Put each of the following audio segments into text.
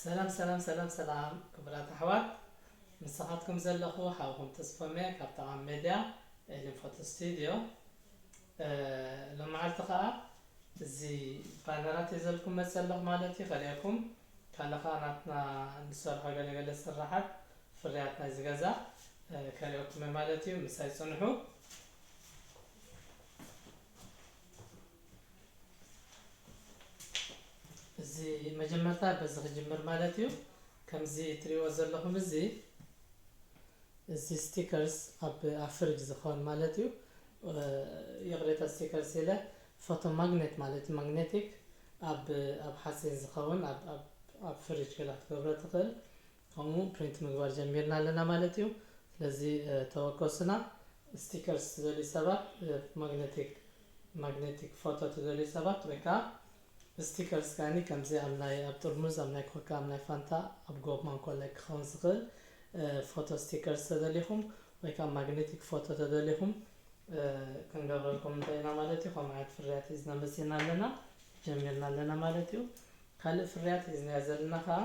ሰላም ሰላም ሰላም ሰላም ክቡራት ኣሕዋት፣ ምሳኻትኩም ዘለኹ ሓውኹም ተስፎሜ ካብ ጠቓሚ ሜድያ ኤሊን ፎቶ ስቱድዮ። እ፣ ሎመዓልቲ ኸኣ እዚ ባነራት ሒዘልኩም መጸ ኣለኹ ማለት እዩ። ከርእየኩም ካልእ ኸኣ ናትና እንሰርሖ ገለገለ ስራሓት ፍርያት ናይዚ ገዛ፣ እ፣ ከርእየኩም እየ ማለት እዩ። ምሳይ ጽንሑ። እዚ መጀመርታ በዚ ክጅምር ማለት እዩ። ከምዚ ትሪእዎ ዘለኹም እዚ፣ እዚ ስቲከርስ ኣብ፣ ኣብ ፍሪጅ ዝኸውን ማለት እዩ። እ፣ ይቕሬታ፣ ስቲከርስ ኢለ፣ ፎቶ ማግኔት ማለት እዩ። ማግኔቲክ ኣብ፣ ኣብ ሓፂን ዝኸውን ኣብ፣ ኣብ፣ ኣብ ፍሪጅ ገላ ክትገብሮ ትኽእል። ከምኡ ፕሪንት ምግባር ጀሚርና ኣለና ማለት እዩ። ስለዚ፣ እ፣ ተወከሱና። ስቲከርስ ትደልዩ ሰባት፣ እ፣ ማግኔቲክ፣ ማግኔቲክ ፎቶ ትደልዩ ሰባት ወይ ከዓ ስቲከርስ ከኣኒ ከምዚ ኣብ ናይ፣ ኣብ ጥርሙዝ፣ ኣብ ናይ ኮካ፣ ኣብ ናይ ፋንታ፣ ኣብ ጎማ እንኮላይ ክኸውን ዝኽእል፣ እ፣ ፎቶ ስቲከርስ ተደሊኹም ወይ ከዓ ማግኔቲክ ፎቶ ተደሊኹም፣ እ፣ ክንገብረልኩም ንኽእል ኢና ማለት እዩ። ከምኡ ዓይነት ፍርያት ሒዝና መፂና ኣለና፣ ጀሚርና ኣለና ማለት እዩ። ካልእ ፍርያት ሒዝናዮ ዘለና ከዓ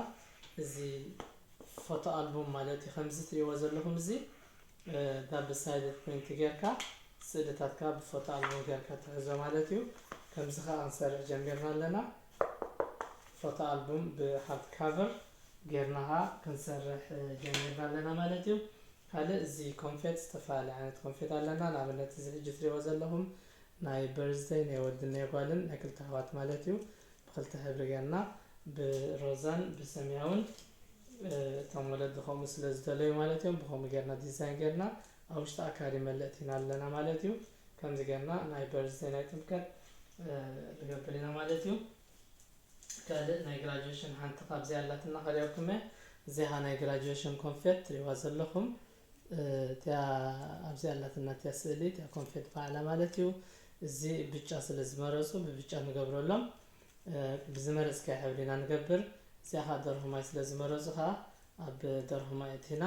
እዚ ፎቶ ኣልቡም ማለት እዩ። ከምዚ ትሪእዎ ዘለኹም እዚ፣ እ፣ ዳብል ሳይድድ ፕሪንት ጌርካ ስእልታትካ ብፎቶ ኣልቡም ጌርካ ትሕዞ ማለት እዩ። ከምዚ ከዓ ክንሰርሕ ጀሚርና ኣለና። ፎቶ ኣልቡም ብሃርድ ካቨር ጌርና ከዓ ክንሰርሕ፣ እ፣ ጀሚርና ኣለና ማለት እዩ። ካልእ እዚ ኮንፌት፣ ዝተፈላለዩ ዓይነት ኮንፌት ኣለና። ንኣብነት እዚ ሕጂ ትሪእዎ ዘለኹም ናይ በርዝደይ ናይ ወድን ናይ ጓልን ናይ ክልተ ኣሕዋት ማለት እዩ። ብክልተ ሕብሪ ጌርና ብሮዛን ብሰማያውን፣ እ፣ እቶም ወለዲ ከምኡ ስለ ዝደለዩ ማለት እዮም። ብከምኡ ጌርና ዲዛይን ጌርና ኣብ ውሽጢ ኣካሪ መለእቲና ኣለና ማለት እዩ። ከምዚ ጌርና ናይ በርዝደይ ናይ ጥምቀት፣ እ፣ ንገብር ኢና ማለት እዩ። ካልእ ናይ ግራጁዌሽን ሓንቲ ካብዚኣ ኣላትና ከርእየኩም እየ። እዚኣ ናይ ግራጁዌሽን ኮንፌት ትሪእዋ ዘለኹም፣ እ፣ እቲኣ ኣብዚኣ ኣላትና እቲኣ ስእሊ፣ እቲኣ ኮንፌት ባዕላ ማለት እዩ። እዚ ብጫ ስለ ዝመረጹ ብብጫ ንገብረሎም። እ፣ ብዝመረጽካዮ ሕብሪ ኢና ንገብር። እዚኣ ኸኣ ደርሆማይ ስለ ዝመረጹ ኸኣ ኣብ ደርሆማይ እቲና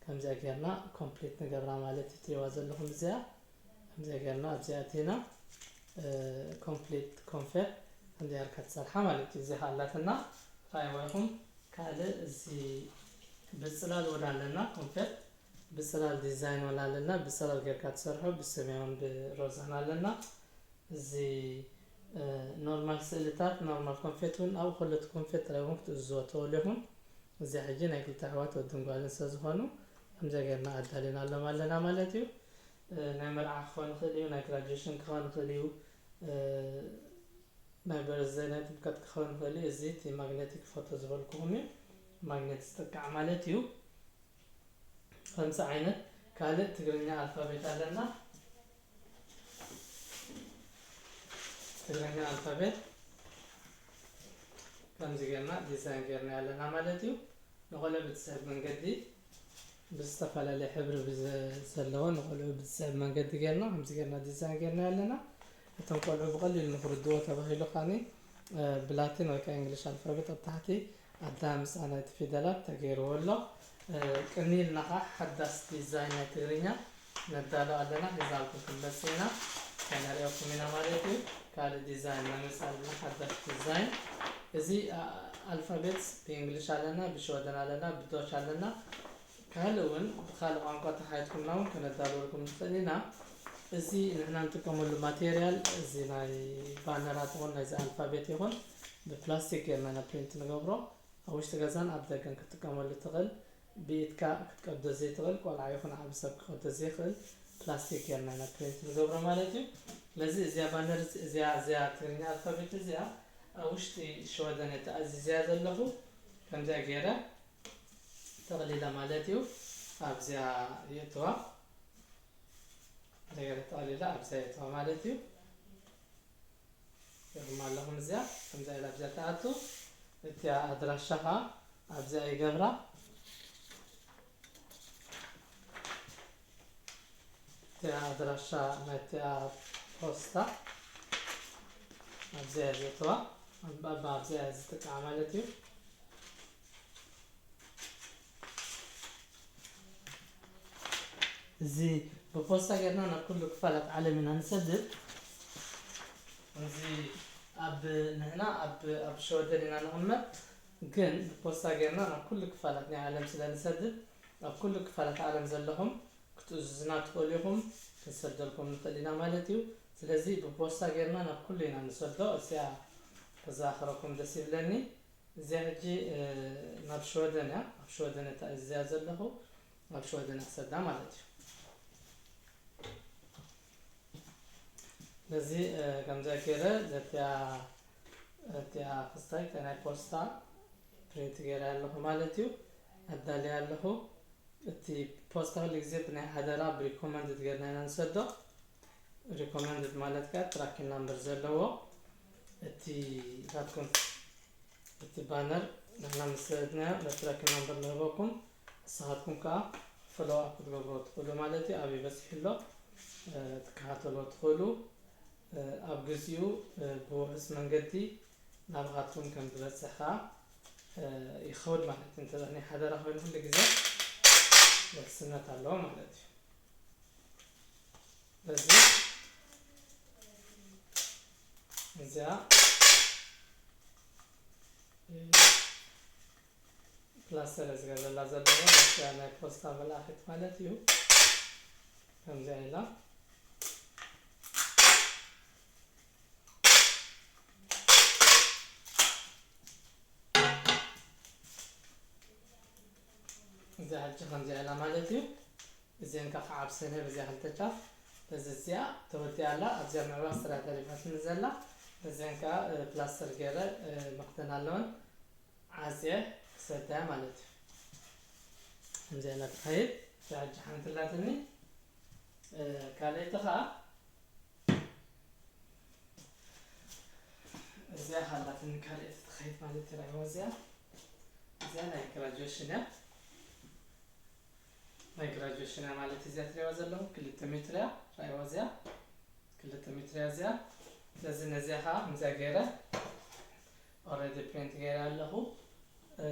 ከምዚኣ ጌርና ኮምፕሊት ንገብራ ማለት እዩ። ትሪእዋ ዘለኹም እዚኣ። ከምዚኣ ጌርና ኣብዚኣ ኣቲና፣ እ፣ ኮምፕሊት ኮንፌት ከምዚኣ ጌርካ ትሰርሓ ማለት እዩ። እዚ ኸኣ ኣላትና፣ ረኣይዋ ኢኹም። ካልእ እዚ ብጽላል እውን ኣለና፣ ኮንፌት ብጽላል ዲዛይን እውን ኣለና። ብጽላል ጌርካ ትሰርሖ ብሰማያውን ብሮዛን ኣለና። እዚ፣ እ፣ ኖርማል ስእልታት፣ ኖርማል ኮንፌት እውን ኣብኡ ከሎ እቲ ኮንፌት ጥራይ እውን ክትእዝዝዎ ትኽእሉ ኢኹም። እዚ ሕጂ ናይ ክልተ ኣሕዋት ወድን ጓልን ስለ ዝኾኑ ከምዚኣ ጌርና ኣዳሊና ኣሎም ኣለና ማለት እዩ። እ፣ ናይ መርዓ ክኸውን ይኽእል እዩ፣ ናይ ግራጁዌሽን ክኸውን ይኽእል እዩ፣ እ፣ ናይ በርዝደይ ናይ ጥምቀት ክኸውን ይኽእል እዩ። እዚ እቲ ማግኔቲክ ፎቶ ዝበልኩኹም እዩ። ማግኔት ዝጥቃዕ ማለት እዩ። ከምዚ ዓይነት ካልእ ትግርኛ ኣልፋቤት ኣለና። ትግርኛ ኣልፋቤት ከምዚ ጌርና ዲዛይን ጌርና ኣለና ማለት እዩ። ንቆልዑ ብትስዕብ መንገዲ ብዝተፈላለየ ሕብሪ ብዘ-፣ ዘለዎ ንቆልዑ ብዝስዕብ መንገዲ ጌርና ከምዚ ጌርና ዲዛይን ጌርና ኣለና። እቶም ቆልዑ ብቐሊሉ ንክርድዎ ተባሂሉ ከኣኒ፣ እ፣ ብላቲን ወይ ከዓ እንግሊሽ ኣልፋቤት ኣብ ታሕቲ ኣዳምጻ ናይቲ ፊደላት ተገይርዎ ኣሎ። እ፣ ቅንይ ኢልና ኸዓ ሓዳስ ዲዛይን ናይ ትግርኛ ነዳሉ ኣለና። ሒዛልኩም ክንመጽእ ኢና፣ ከነርእየኩም ኢና ማለት እዩ። ካልእ ዲዛይን ነምጽእ ኣለና፣ ሓዳስ ዲዛይን። እዚ፣ ኣ-፣ ኣልፋቤት ብእንግሊሽ ኣለና፣ ብሽወደን ኣለና፣ ብዶች ኣለና። ካልእ እውን ብኻልእ ቋንቋ ተሓቲትኩምና እውን ከነዳልወልኩም ንኽእል ኢና። እዚ ንሕና ንጥቀመሉ ማቴርያል፣ እዚ ናይ ባነራት ይኹን ናይዚ ኣልፋቤት ይኹን ብፕላስቲክ ጌርና ኢና ፕሪንት ንገብሮ። ኣብ ውሽጢ ገዛን ኣብ ደገን ክትጥቀመሉ ትኽእል፣ ብኢድካ ክትቀዶ ዘይትኽእል፣ ቆልዓ ይኹን ዓቢ ሰብ ክቐዶ ዘይኽእል ፕላስቲክ ጌርና ኢና ፕሪንት ንገብሮ ማለት እዩ። ስለዚ እዚኣ ባነር፣ እዚኣ፣ እዚኣ ትግርኛ ኣልፋቤት እዚኣ ኣብ ውሽጢ ሽወደን እየ ተኣዚዘያ ዘለኹ። ከምዚኣ ገይረ ጠቕሊለ ማለት እዩ ኣብዚኣ የእትዋ። ከምዚኣ ገይረ ጠቕሊለ ኣብዚኣ የእትዋ ማለት እዩ። ርኢኹማ ኣለኹም፣ እዚኣ ከምዚኣ ኢላ ኣብዚኣ ትኣቱ። እቲኣ ኣድራሻ ኸኣ ኣብዚኣ ይገብራ። እቲኣ ኣድራሻ ናይቲኣ ፖስታ ኣብዚኣ እያ ዘእትዋ። ኣብ፣ ኣብ፣ ኣብዚኣ እያ ዝጥቃዓ ማለት እዩ። እዚ ብፖስታ ጌርና ናብ ኩሉ ክፋላት ዓለም ኢና ንሰድድ። እዚ ኣብ፣ ንሕና ኣብ፣ ኣብ ሸወደን ኢና ንቕመጥ። ግን ብፖስታ ጌርና ናብ ኩሉ ክፋላት ናይ ዓለም ስለ ንሰድድ፣ ኣብ ኩሉ ክፋላት ዓለም ዘለኹም ክትእዝዙና ትኽእሉ ኢኹም፣ ክንሰደልኩም ንኽእል ኢና ማለት እዩ። ስለዚ ብፖስታ ጌርና ናብ ኩሉ ኢና ንሰዶ። እዚኣ ክዘኻኽረኩም ደስ ይብለኒ። እዚኣ ሕጂ፣ እ፣ ናብ ሽወደን እያ። ኣብ ሽወደን እታ እዚኣ ዘለኹ፣ ኣብ ሽወደን እያ ክሰዳ ማለት እዩ። ነዚ፣ እ፣ ከምዚኣ ገይረ ነቲኣ፣ እቲኣ ክስታይ ናይ ፖስታ ፕሪንት ገይረ ኣለኹ ማለት እዩ። ኣዳልየ ኣለኹ። እቲ ፖስታ ኩሉ ግዜ ብናይ ሓደራ ብሪኮመንድድ ገይርና ኢና ንሰዶ። ሪኮመንድድ ማለት ከኣ ትራኪንግ ናምበር ዘለዎ፣ እቲ ናትኩም፣ እቲ ባነር ንሕና ምስ ሰደድናዮ ነቲ ትራኪንግ ናምበር ንህበኩም፣ ንስኻትኩም ከኣ ፎሎው ኣፕ ክትገብርዎ ትኽእሉ ማለት እዩ። ኣበይ በጺሑ ኣሎ፣ እ፣ ክትከታተልዎ ትኽእሉ። እ፣ ኣብ ግዚኡ፣ እ፣ ብውሑስ መንገዲ ናባኻትኩም ከም ዝበጽሕ ከኣ፣ እ፣ ይኸውን ማለት እዩ። እንተ ናይ ሓደራ ኮይኑ ኩሉ ግዜ ውሕስነት ኣለዎ ማለት እዩ። በዚ እዚኣ፣ እ፣ ፕላስተር እያ ዝገብረላ ዘለኹ፣ እዚኣ ናይ ፖስታ መልኣኺት ማለት እዩ። ከምዚኣ ኢላ። እዚኣ ሕጂ ከምዚኣ ኢላ ማለት እዩ። እዚአን ከዓ ክዓብሰን እየ በዚኣ ክልተ ጫፍ። በዚ እዚኣ ተወዲኣ ኣላ። ኣብዚኣ ምዕባስ ጥራይ ተሪፋትኒ ዘላ። በዚአን ከዓ፣ እ፣ ፕላስተር ገይረ፣ እ፣ መኽደን ኣለወን። ዓፅየ ክሰዳ ማለት እዩ። ከምዚኣ ኢላ ትኸይድ። እዚኣ ሕጂ ሓንቲ ኣላትኒ። እ፣ ካልኣይቲ ከዓ እዚኣ ሃላትኒ ካልኣይቲ ትኸይድ ማለት እዩ። ራእይዋ እዚኣ፣ እዚኣ ናይ ግራጁዌሽን እያ። ናይ ግራጁዌሽን እያ ማለት እዚኣ ትሪእዋ ዘለኹም ክልተ ሜትር እያ። ራእይዋ እዚኣ ክልተ ሜትር እያ እዚኣ። ስለዚ ነዚኣ ከዓ ከምዚኣ ገይረ ኦልሬዲ ፕሪንት ገይረ ኣለኹ። እ፣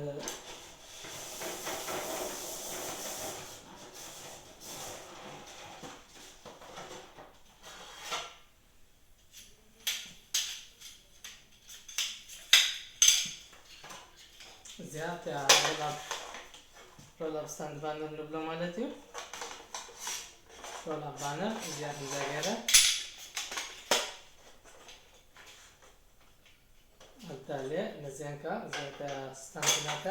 እዚኣ እታ ሮል ኣፕ፣ ሮል ኣፕ ስታንድ ባነር ንብሎ ማለት እዩ። ሮል ኣፕ ባነር እዚኣ ከምዚኣ ገይረ ኣዳልየ። ነዚኣን ከዓ እዚኣ እታ ስታንድ ናታ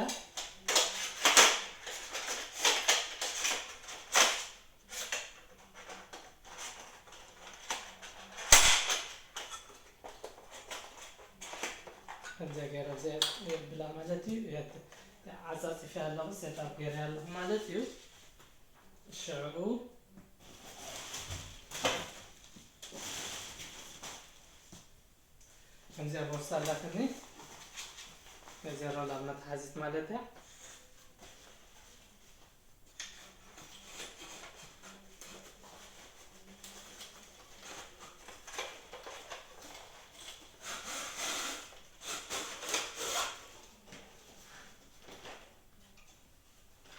ከምዚኣ ገይረ እዚኣ የብላ ማለት እዩ። የት-፣ ዓፃፂፈ ኣለኹ፣ ሴት ኣፕ ገይረ ኣለኹ ማለት እዩ። ሽዑ ከምዚኣ ቦርሳ ኣላትኒ። ነዚኣ ሮል ኣብ መትሓዚት ማለት እያ።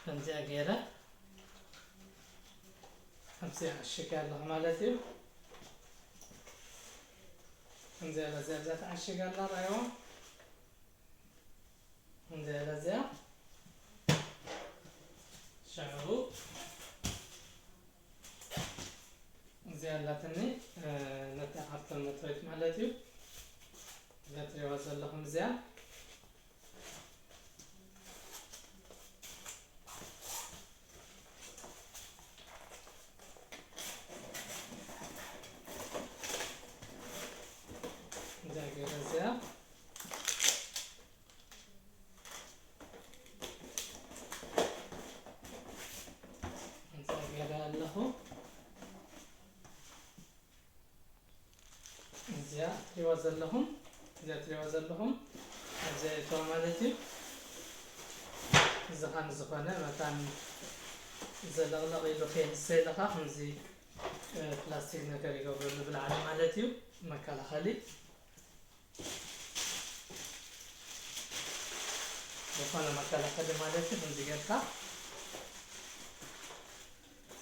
ከምዚኣ ገይረ፣ ከምዚኣ ዓሽገ ኣለኹ ማለት እዩ። ከምዚኣ ኢላ እዚኣ፣ እዚኣ ተዓሽገ ኣላ፣ ራእይዋ። ከምዚኣ ኢላ እዚኣ። ሽዑ እዚኣ ኣላትኒ፣ እ፣ ነታ ካርቶን መእተዊት ማለት እዩ። እዚኣ ትሪእዋ ዘለኹም እዚኣ። እዚኣ ገይረ እዚኣ። እዚኣ ገይረ ኣለኹ። እዚኣ ትሪእዋ ዘለኹም፣ እዚኣ ትሪእዋ ዘለኹም፣ ኣብዚኣ የእትዋ ማለት እዩ። እዚ ከም ዝኾነ መታን ዘለቕለቕ ኢሉ ከየንሰ ኢልኻ፣ ከምዚ፣ እ፣ ፕላስቲክ ነገር ይገብረሉ ብላዕሊ ማለት እዩ፣ መከላኸሊ። ዝኾነ መከላኸሊ ማለት እዩ፣ ከምዚ ጌርካ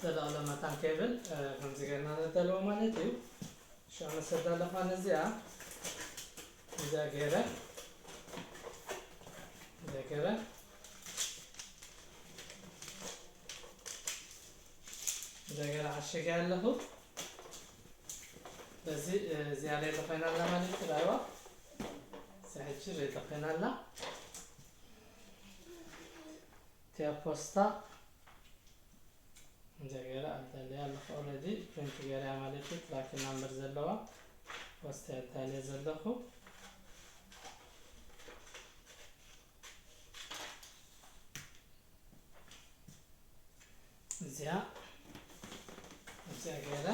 ዘለቕለቕ መታን ከይብል፣ እ፣ ከምዚ ጌርና ነዳልዎ ማለት እዩ። ሽዑ መሰዳ ኣለኳ ነዚኣ፣ እዚኣ ገይረ፣ ገይረ እንደገና ዓሽገ ኣለኹ። በዚ፣ እ፣ እዚኣ ሬዲ ኮይና ኣላ ማለት እዩ። ራይዋ እዚኣ ሕጂ ሬዲ ኮይና ኣላ። እቲኣ ፖስታ እንደ ገይረ ኣዳልያ ኣለኹ። ኦልሬዲ ፕሪንት ገይረያ ማለት እዩ። ትራኪ ናምበር ዘለዋ ፖስታ ኣዳልየ ዘለኹ። እዚኣ፣ እዚኣ ገይረ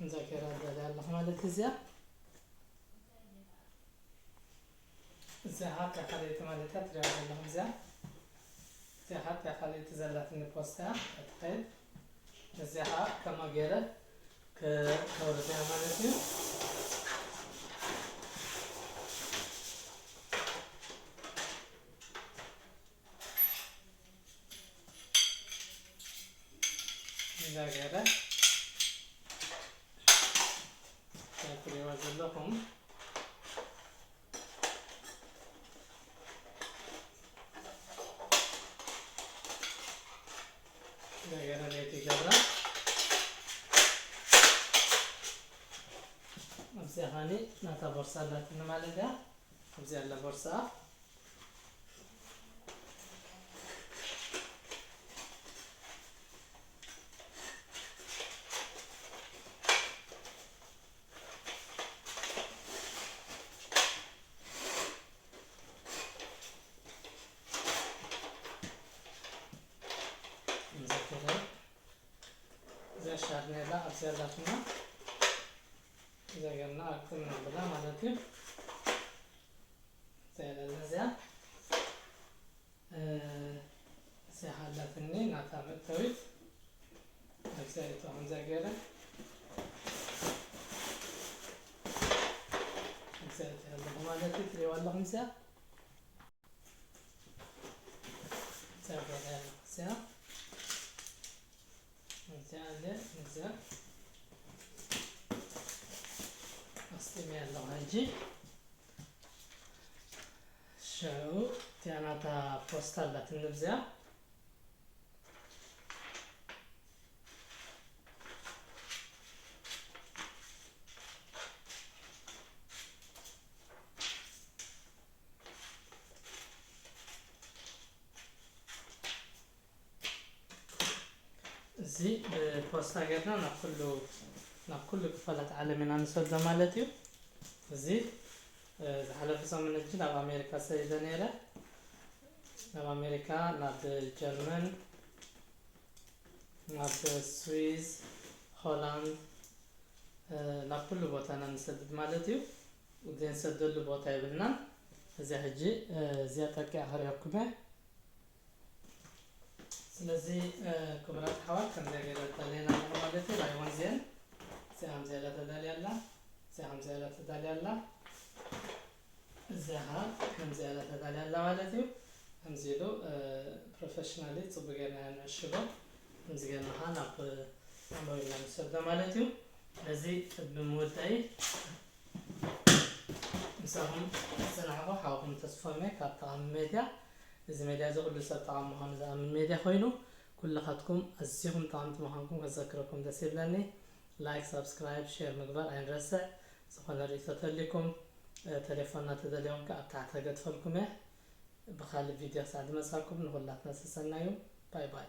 እንዛ ገይራ ኣዳልያ ኣለኹ ማለት እዚኣ። እዚኣ ሓታ ካልኣይቲ ማለት እያ፣ ትሪኣ ዘለኹም እዚኣ። እዚኣ ሓታ ካልኣይቲ ዘላትኒ ፖስታ እያ፣ እትኸይድ። እዚኣ ከዓ ከማ ገይረ ክ-፣ ከውርድያ ማለት እዩ። እዛ ገይረ እዛ ትሪእዋ ዘለኹም እዛ ገይረ ሬዲ ይገብራ። ኣብዚኣ ኸኒ ናታ ቦርሳ ኣላትኒ ማለት እያ። ኣብዚ ኣላ ቦርሳ። መዘከርያ እዛ ሻርኔላ ኣብዚ ኣላትና፣ እዛ ገና ኣቅም ነብላ ማለት እዩ። እዛ ያለና እዚኣ፣ እ፣ እዚኣ ሃላትኒ ናታ መእተዊት። ኣብዚኣ እቶ ከምዚኣ ገይረ፣ ኣብዚኣ እቶ ኣለኹ ማለት እዩ። ትሪእዋ ኣለኹም እዚኣ። እዚኣ ገይረ ኣለኹ እዚኣ። እዚኣ ኣለ፣ እዚኣ ኣስጢመያ ኣለኹ ሕጂ። ሽዑ እቲኣ ናታ ፖስታ ኣላትኒ ኣብዚኣ። እዚ ብፖስታ ጌርና ናብ ኩሉ፣ ናብ ኩሉ ክፋላት ዓለም ኢና ንሰዶ ማለት እዩ። እዚ፣ እ፣ ዝሓለፈ ሰሙን ሕጂ ናብ ኣሜሪካ ሰዲደ ነይረ። ናብ ኣሜሪካ፣ ናብ ጀርመን፣ ናብ ስዊዝ፣ ሆላንድ፣ እ፣ ናብ ኩሉ ቦታ ኢና ንሰድድ ማለት እዩ። ዘይንሰደሉ ቦታ የብልናን። እዚኣ ሕጂ፣ እ፣ እዚኣ ጠቂኣ ከርእየኩም እየ። ስለዚ፣ እ፣ ክቡራት ኣሕዋት፣ ከምዚኣ ገይረ ተዳልየና ኣለና ማለት እዩ። ራይወን ዜን እዚኣ ከምዚኣ ኢላ ተዳልያ ኣላ። እዚኣ ከምዚኣ ኢላ ተዳልያ ኣላ። እዚኣ ኸዓ ከምዚኣ ኢላ ተዳልያ ኣላ ማለት እዩ። ከምዚ ኢሉ፣ እ፣ ፕሮፌሽናሊ ጽቡቅ ጌርና ኢና ንዕሽጎ። ከምዚ ጌርና ኸዓ ናብ፣ ናብ ሞባይልና ንሰዶ ማለት እዩ። ስለዚ ብምውዳይ ምሳኹም ዝጸናሕኩ ሓውኩም ተስፎም እየ ካብ ጠቓሚ ሜድያ። እዚ ሜድያ እዚ ኩሉ ሰብ ጠቓሚ ምዃኑ ዝኣምን ሜድያ ኮይኑ፣ ኩልኻትኩም ኣዚኹም ጠቓምቲ ምዃንኩም ከዘክረኩም ደስ ይብለኒ። ላይክ፣ ሳብስክራይብ፣ ሼር ምግባር ኣይንረስዕ። ዝኾነ ርእይቶ ተልይኩም፣ እ፣ ቴሌፎንና ተደልዮም ከኣ ኣብ ታሕቲ ከገድፈልኩም እየ። ብኻልእ ቪድዮ ክሳዕ ዝመጻኩም ንኹላትና ሰሰናዩ። ባይ ባይ።